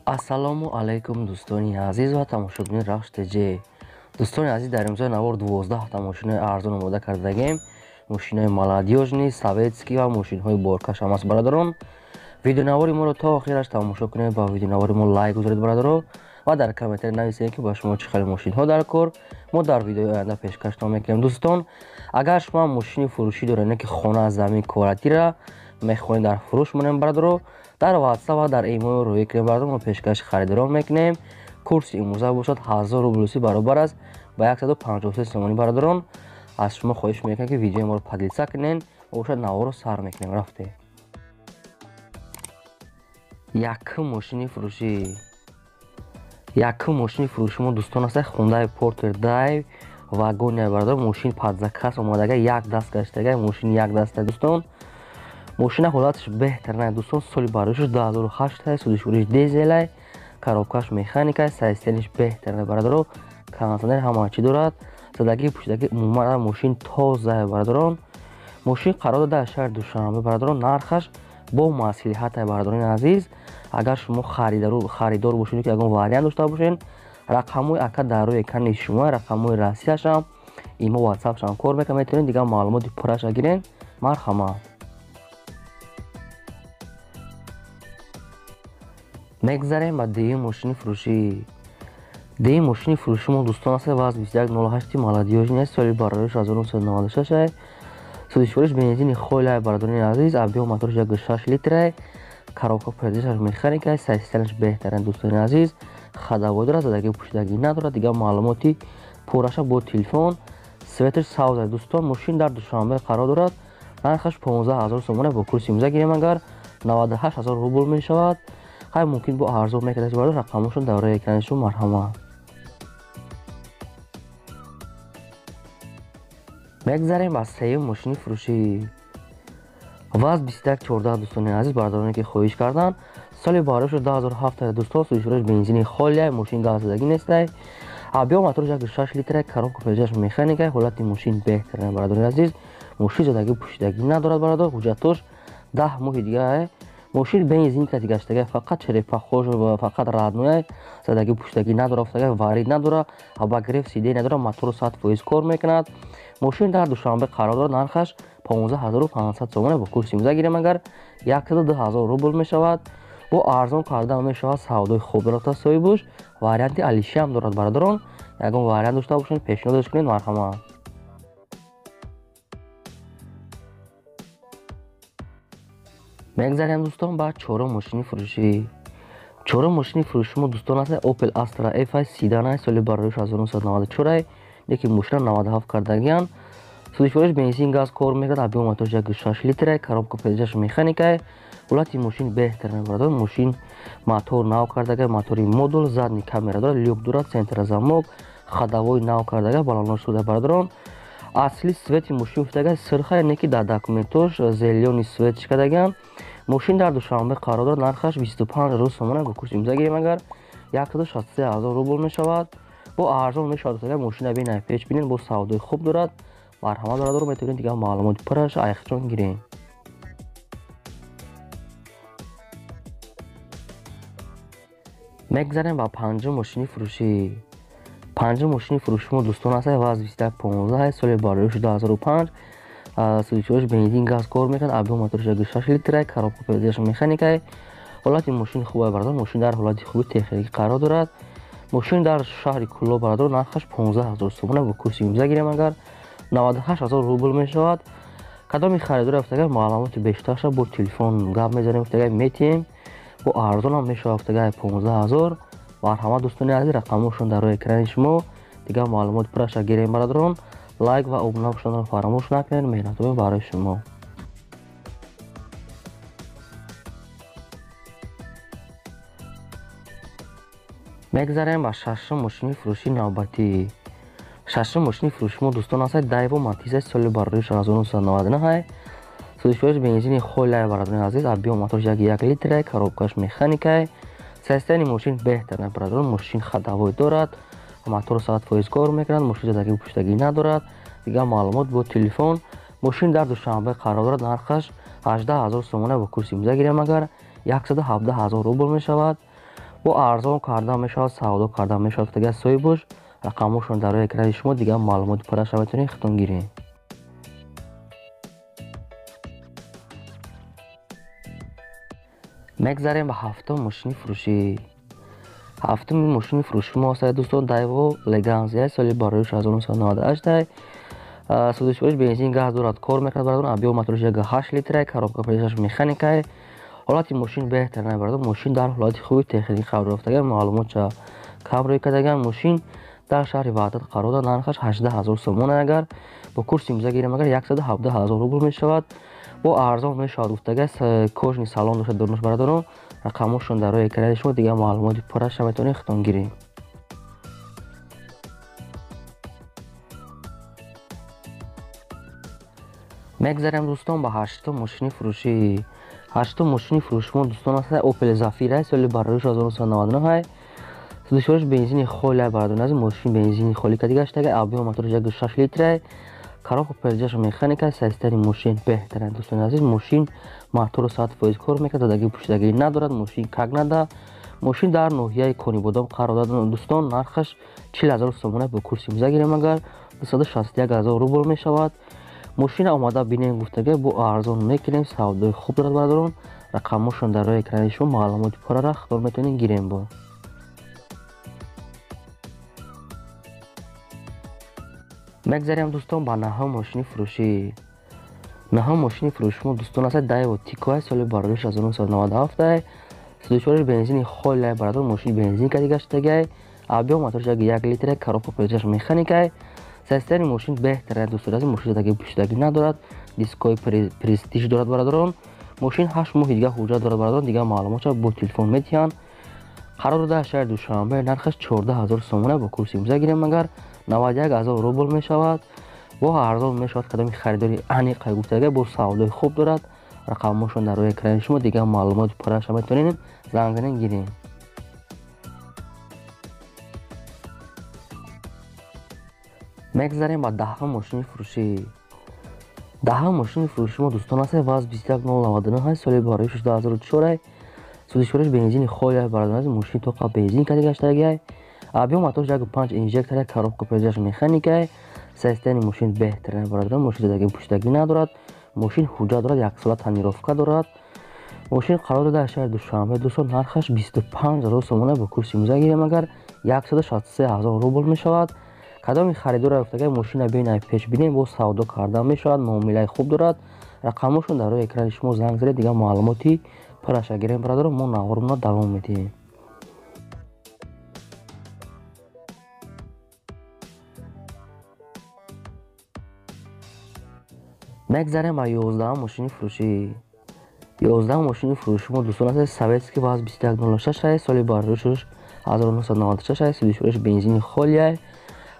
Ассалому алайкум, дӯстони азиз ва тамошобинони Рахш ТЖ. Дӯстони азиз, дар имзои навор 12 та мошинои арзон омода кардагем. Мошинои молодёжный, советский ва мошинҳои боркаш ҳам аст, бародарон. Видеонавори моро то охираш тамошо кунед, ба видеонавори мо лайк гузоред, бародаро, ва дар комментарий нависед, ки ба шумо чӣ хеле мошинҳо дар кор. Мо дар видеои оянда пешкаштон мекунем. Дӯстон, агар шумо мошини фурӯшӣ доред, ки хона, замин, квартира мехоҳед дар фурӯш монем, бародаро, дар WhatsApp ва дар email рӯй кунем, бародаро, мо пешкаши харидорон мекунем. Курси имрӯза бошад 1000 рублуси баробар аст ба 153 сомонӣ, бародарон. Аз шумо хоҳиш мекунем, ки видеои моро поделиться кунед, бошад наворо сар мекунем. Рафтем. Якум мошини фурӯшӣ. Якум мошини фурӯши мо, дӯстон, аст Hyundai Porter Drive вагония, бародарон. Мошин под заказ омадага, як даст гаштага, мошин як даста, дӯстон. Мошина ҳолаташ беҳтар не, дӯстон. Соли бароишаш 2008, сӯзишвориш дизелай, коробкаш механикай, состоянияш беҳтар не, бародаро. Кондиционер ҳама чӣ дорад, задагӣ пӯшидагӣ, умуман мошин тоза, бародарон. Мошин қарор дорад дар шаҳри Душанбе, бародарон. Нархаш бо маслиҳат, бародарони азиз. Агар шумо харидор бошед, ки ягон вариант дошта бошед, рақамҳои ака дар рӯи экрани шумо, рақамҳои Россияшам, имо, ватсапшам кор мекунад, метавонед дигар маълумоти пурраша гиред. Марҳамат. Мегзарем ба дуюм мошини фурӯшӣ. Дуюм мошини фурӯши мо, дӯстон, аст ВАЗ 2108 молодёжный, соли бароиш 1996, сӯзишвориш бензини холай, бародарони азиз. Объём мотораш 1,6 литрай, коробка передачаш механикай, состоянияш беҳтарин, дӯстони азиз. Ходовой дорад, задагӣ пӯшидагӣ надорад. Дигар маълумоти пурраша бо телефон. Цветаш сабз, дӯстон. Мошин дар Душанбе қарор дорад. Нархаш 15 000 сомона, бо курси имза гирем агар 98 000 рубл мешавад. Хай, мумкин бо арзон мекардаш, бародар. Рақамошон дар рӯи экрани шумо, марҳамат. Мегзарем ба сеюм мошини фурӯшӣ. ВАЗ 2114, дӯстони азиз, бародароне ки хоҳиш карданд. Соли барошу 2007, дӯстон. Сӯзишвориш бензини холия, мошин газзадагӣ нестай. Объём мотораш 1,6 литра, коробка передачаш механикай, ҳолати мошин беҳтарин, бародарони азиз. Мошин задагӣ пӯшидагӣ надорад, бародар. Ҳуҷҷатош 10 моҳи дига. Мошин бензин кати гаштага, фақат черепахош, фақат родной, задагӣ пӯшидагӣ надорад, варид надорад, обогрев сиденья надорад, мотор 100% кор мекунад. Мошин дар Душанбе қарор дорад. Нархаш 15 500 сомона, бо курси имза гирем агар 102 000 рубл мешавад. Бо арзон карда мешавад, савдои хуб дорад соҳибуш. Варианти алишиам дорад, бародарон. Ягон вариант дошта бошед, пешниҳодаш кунед, марҳамат. Мегзарем, дӯстон, ба чорум мошини фурӯшӣ. Чорум мошини фурӯши мо, дӯстон, аст Opel Astra F седан, соли бароиш 1994, лекин мошина 97 кардагиян. Сӯзишвориш бензин, газ кор мекунад, объём мотораш 1,6 литра, коробка передачаш механикай, ҳолати мошин беҳтар, бародар. Мошин мотор нав кардага, мотори модул, задний камера дорад, люк дорад, центр замок, ходовой нав кардага, балонош шуда, бародарон. Асли цвети мошин гуфтага сирха, яъне ки дар документош зелёный цвет кардагиан. Мошин дар Душанбе қарор дорад. Нархаш 25 000 сомона, бо курси имза гирем агар 163 000 рубл мешавад. Бо арзон мешавад. Агар мошина бинай, пеш бинед, бо савдои хуб дорад. Марҳамат, бародаро, метавонед дигар маълумоти пурраш айхчон гирем. Мегзарем ба панҷум мошини фурӯшӣ. Панҷум мошини фурӯши мо, дӯстон, аст ВАЗ 2115, соли бароиш 2005, сӯзишвориш бензин, газ кор мекунад, объём мотораш 1,6 литра, коробка передачаш механикай, ҳолати мошин хуб, бародар. Мошин дар ҳолати хуби техникӣ қарор дорад. Мошин дар шаҳри Кӯлоб, бародар. Нархаш 15 000 сомона, бо курси имза гирем агар 98 000 рубл мешавад. Кадоми харидор афтага, маълумоти бештарша бо телефон гап мезанем, афтага метиҳем. Бо арзонам мешавад, афтага 15 000. Марҳамат, дӯстони азиз, рақамҳошон дар рӯи экрани шумо. Дигар маълумоти пурраша гирем, бародарон. Лайк ва обуна шуданро фаромӯш накунед. Меҳнатҳои барои шумо. Мегзарем ба шашум мошини фурӯшии навбатӣ. Шашум мошини фурӯши мо, дӯстон, аст Дайво Матиза, соли бароиш 1999, сӯзишвориш бензини холия, бародарони азиз. Объём мотораш 1,1 литра, коробкаш механикай, состояние мошин беҳтар, бародарон. Мошин ходовой дорад, мотор 100% кор мекунад, мошин задагӣ пӯшидагӣ надорад. Дигар маълумот бо телефон. Мошин дар Душанбе қарор дорад. Нархаш 18 000 сомона, бо курси имза гирем агар 117 000 рубл мешавад. Бо арзон карда мешавад, савдо карда мешавад. Дигар соҳибош рақамҳошон дар рӯи экрани шумо, дигар маълумоти пурраша метавонед худтон гиред. Мегзарем ба ҳафтум мошини фурӯшӣ. Ҳафтуми мошини фурӯши мо аст дӯстон Daewoo Leganza, соли барои 1998. Сӯзишвориш бензин газ дорад, кор мекунад бародарон. Объём моториш 1.8 литра, коробка передач механика. Ҳолати мошин беҳтар не бародарон. Мошин дар ҳолати хуби техникӣ қарор ёфтага, маълумотча кам рӯй кардаган. Мошин дар шаҳри Ваҳдат қарор дорад, нархаш 18 000 сомон. Агар бо курси имрӯза гирем, агар 117 000 рубл мешавад. Бо арзон мешавад гуфтага, кожаный салон дошта дорнаш бародарон. Рақамҳошон дар рӯи экрани шумо, дигар маълумоти пурраша метавонед худтон гиред. Мегзарем дӯстон ба ҳаштум мошини фурӯшӣ. Ҳаштум мошини фурӯши мо дӯстон аст Opel Zafira, соли барои 1999. Сӯзишвориш бензини холӣ бародарон азиз, мошин бензини холӣ кардига гаштага, объём моториш 1.6 литра, коробка передач механика. Состояние мошин беҳтарин дӯстони азиз. Мошин мотору 100% кор мекунад, задагӣ пӯшидагӣ надорад, мошин как нада. Мошин дар ноҳияи Конибодом қарор дорад дӯстон, нархаш 40 000 сомона. Бо курси имрӯза гирем агар 261 000 рубл мешавад. Мошина омада бинем гуфтага, бо арзон мекунем, савдои хуб дорад бародарон. Рақамҳошон дар рӯи экрани шумо, маълумоти пуррара худтон метавонед гирем. Бо мегзарем дӯстон ба наҳум мошини фурӯшӣ. Наҳум мошини фурӯши мо дӯстон аст Daewoo Tico, соли барои 1997. Сӯзишвориш бензини холӣ бародарон, мошин бензин кардига гаштагай, объём моториш 1 литра, коробка передач механика. Состояние мошин беҳтар дӯстони азиз, мошин задагӣ пӯшидагӣ надорад, дискои престиж дорад бародарон. Мошин 8 моҳи дигар ҳуҷҷат дорад бародарон, дигар маълумотша бо телефон метиҳанд. Қарор дода шаҳри Душанбе, нархаш 14 000 сомона. Бо курси имрӯза гирем агар 91 000 рубл мешавад. Бо арзон мешавад, кадоми харидори аниқ гуфтага, бо савдои хуб дорад. Рақамҳошон дар рӯи экрани шумо, дигар маълумоти пурраша метавонед занг занед гиред. Мегзарем ба даҳум мошини фурӯшӣ. Даҳум мошини фурӯши мо дӯстон аст ВАЗ 21099, соли барои 2004. Сӯзишвориш бензини холӣ бародарон азиз, мошин тоқа бензин карда гаштагай, объём моториш 1.5 инжектор, коробка передач механика. Состояние мошин беҳтарин бародарон, мошин задагӣ пӯшидагӣ надорад, мошин ҳуҷҷат дорад, яксола тонировка дорад. Мошин қарор дода шаҳри Душанбе дӯстон, нархаш 25 000 сомона. Бо курси имрӯза гирем агар 163 000 рубл мешавад. Кадоми харидора гуфтага, мошина бинай пеш бинем, бо савдо карда мешавад, муомилаи хуб дорад. Рақамҳошон дар рӯи экрани шумо, занг занед, дигар маълумоти пурраша гирем бародарон. Мо наворона давом медиҳем. Мегзарем ба 11-ум мошини фурӯшӣ. 11-ум мошини фурӯши мо дӯстон аст советский ВАЗ 2106, соли барои 1996. Сӯзишвориш бензини холӣ,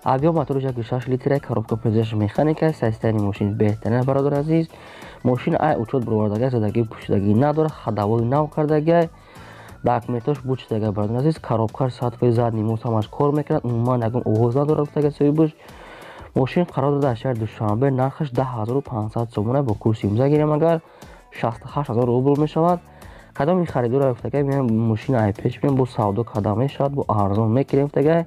объём моториш 1.6 литра, коробка передач механика. Состояние мошин беҳтарин бародари азиз. Мошин ай учёт баровардага, задагӣ пӯшидагӣ надорад, ходовой нав кардагай, документош бучидага бародари азиз. Коробкаш 100%, задний мост ҳамаш кор мекунад, умуман ягон овоз надорад гуфтага соҳибаш. Мошин қарор дода дар шаҳри Душанбе, нархаш 10 500 сомона. Бо курси имрӯза гирем агар 68 000 рубл мешавад. Кадоми харидора гуфтага, меоем мошина ай пеш бинем, бо савдо карда мешавад, бо арзон мекунем гуфтага.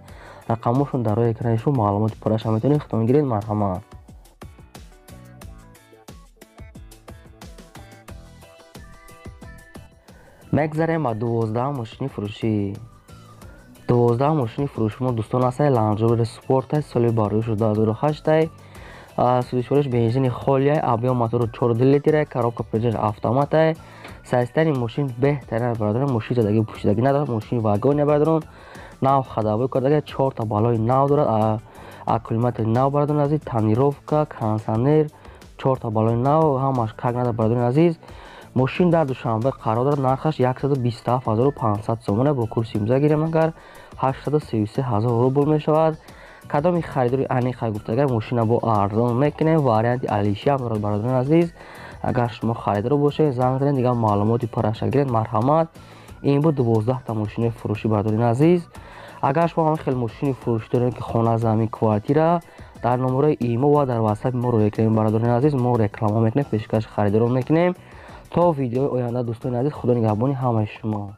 Рақамҳошон дар рӯи экрани шумо, маълумоти пурраша метавонед худтон гиред, марҳамат. Мегзарем ба 12-ум мошини фурӯшӣ. 12-ум мошини фурӯши мо дӯстон аст Land Rover Sport, соли барои 2008. Сӯзишвориш бензини холӣ, объём мотору 4 литра, коробка передач автомат. Состояние мошин беҳтарин бародарон, мошин задагӣ пӯшидагӣ надорад, мошин вагоне бародарон, нав ходовой кардага, чорта балои нав дорад, аккумулятори нав бародарони азиз, тонировка, кондиционер, чорта балои нав, ҳамаш как надо бародарони азиз. Мошин дар Душанбе қарор дорад, нархаш 127 500 сомона. Бо курси имрӯза гирем агар 833 000 рубл мешавад. Кадоми харидори аниқ гуфтага, мошина бо арзон мекунем, варианти алиши ҳам дорад бародарони азиз. Агар шумо харидор бошед, занг занед, дигар маълумоти пурраша гиред, марҳамат. Ин буд 12та мошини фурӯшӣ бародарони азиз. Агар шумо ҳамин хел мошини фурӯшӣ доред, ки хона, замин, квартира, дар номерои имо ва дар ватсапи мо рӯй кунем бародарони азиз, мо реклама мекунем, пешкаши харидорон мекунем. То видеои оянда дӯстони азиз, худо нигаҳбони ҳамаи шумо.